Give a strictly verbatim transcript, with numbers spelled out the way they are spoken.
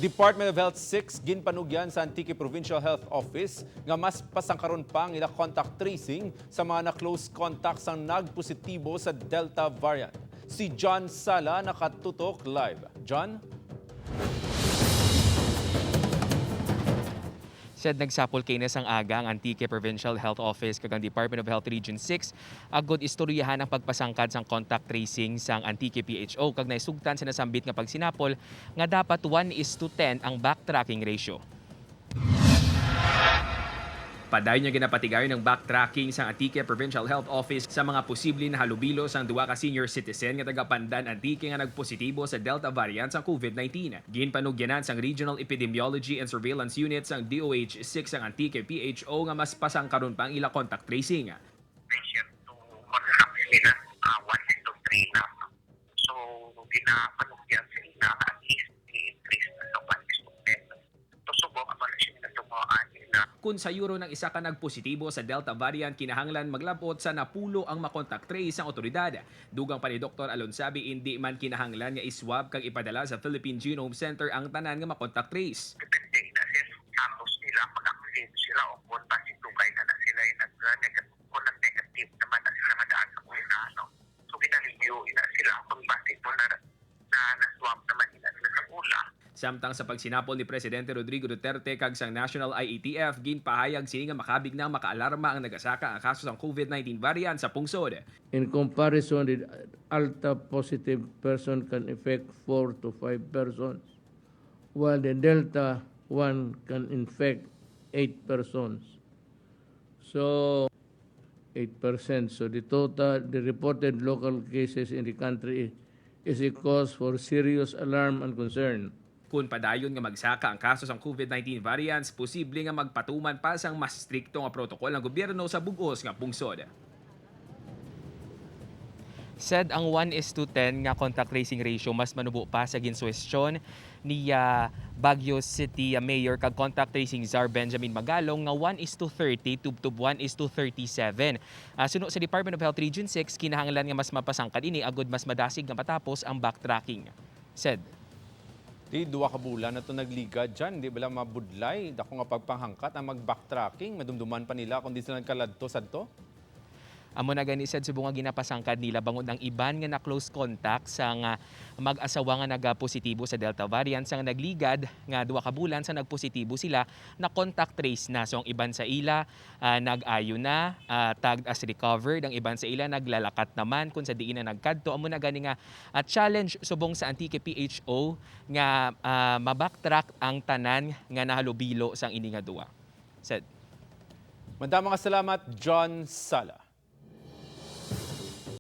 Department of Health six ginpanugyan sa Antique Provincial Health Office nga mas pasangkaron pa ang ila contact tracing sa mga na-close contact sang nagpositibo sa Delta variant. Si John Sala nakatutok live. John? Said nagsapol kaina sang aga ang Antique Provincial Health Office kag ang Department of Health Region six agod istoryahan ang pagpasangkad sang contact tracing sang Antique P H O kag naisugtan sa nasambit nga pagsinapol nga dapat one is to ten ang backtracking ratio. Padayon nga ginapatigayon ang backtracking sang Antique Provincial Health Office sa mga posible na halubilo sang duha ka senior citizen nga taga Pandan, Antique nga nagpositibo sa Delta variant sang COVID nineteen. Ginpanugyanan sang Regional Epidemiology and Surveillance Unit sang D O H six ang Antique P H O nga mas pasangkaron pa ang ila contact tracing. Patient to contact nila, uh, one is to three na. So, ginapanugyan sa ila nga at least i-increase na sa one is to ten. To subok ang mga siya na tumuhaan nila. Kung sayuron ang isa ka nagpositibo sa Delta variant, kinahanglan maglabot sa napulo ang makontak trace sang otoridad. Dugang pa ni Doktor Alonsabi, indi man kinahanglan nga iswab kag ipadala sa Philippine Genome Center ang tanan nga makontak trace. Depende na sa status nila, pag-active sila o kung basi dugay na na sila yung nag-, nag-, kung nag-negative naman na sila nga daan sa una, no? So, ginareview ina sila kung basi po na, na na-swab naman ina sila sa una. Samtang sa pagsinapol ni Presidente Rodrigo Duterte kag sang National I A T F, ginpahayag sini nga makabig na makaalarma ang nagasaka ang kaso sang COVID nineteen variant sa pungsod. In comparison, the Alta positive person can infect four to five persons, while the Delta one can infect eight persons. So, eight percent. So the total, the reported local cases in the country is a cause for serious alarm and concern. Kun padayon nga magsaka ang kaso sang COVID nineteen variants, posible nga magpatuman pa sang mas strikto nga protokol ang gobyerno sa bug-os nga pungsod. Said ang one is to ten nga contact tracing ratio mas manubo pa sa ginsuwestyon ni, ah, Baguio City, ah, Mayor kag contact tracing czar Benjamin Magalong nga one is to thirty tubtob one is to thirty-seven. Ah, suno sa Department of Health Region six, kinahanglan nga mas mapasangkad ini agud mas madasig nga matapos ang backtracking. Said. Di duha ka bulan na to nagligad dyan, di bala mabudlay, dako nga pagpanghangkat ang mag-backtracking, madumduman pa nila kung di sila nagkaladto sadto? Amo na gani, said, subong nga ginapasangkad nila bangod ang iban nga na-close contact sang mag-asawa nga nagapositibo sa Delta variant sang nagligad nga duha ka bulan sa nagpositibo sila, na-contact trace na. So ang iban sa ila, ah, nag-ayo na, ah, tagged as recovered. Ang iban sa ila naglalakat naman kung sa diin na nagkadto. Amo na gani nga, ah, challenge subong sa Antique P H O nga, ah, ma-backtrack ang tanan nga nahalubilo sang ini nga duwa. Said. Madamo nga salamat, John Sala.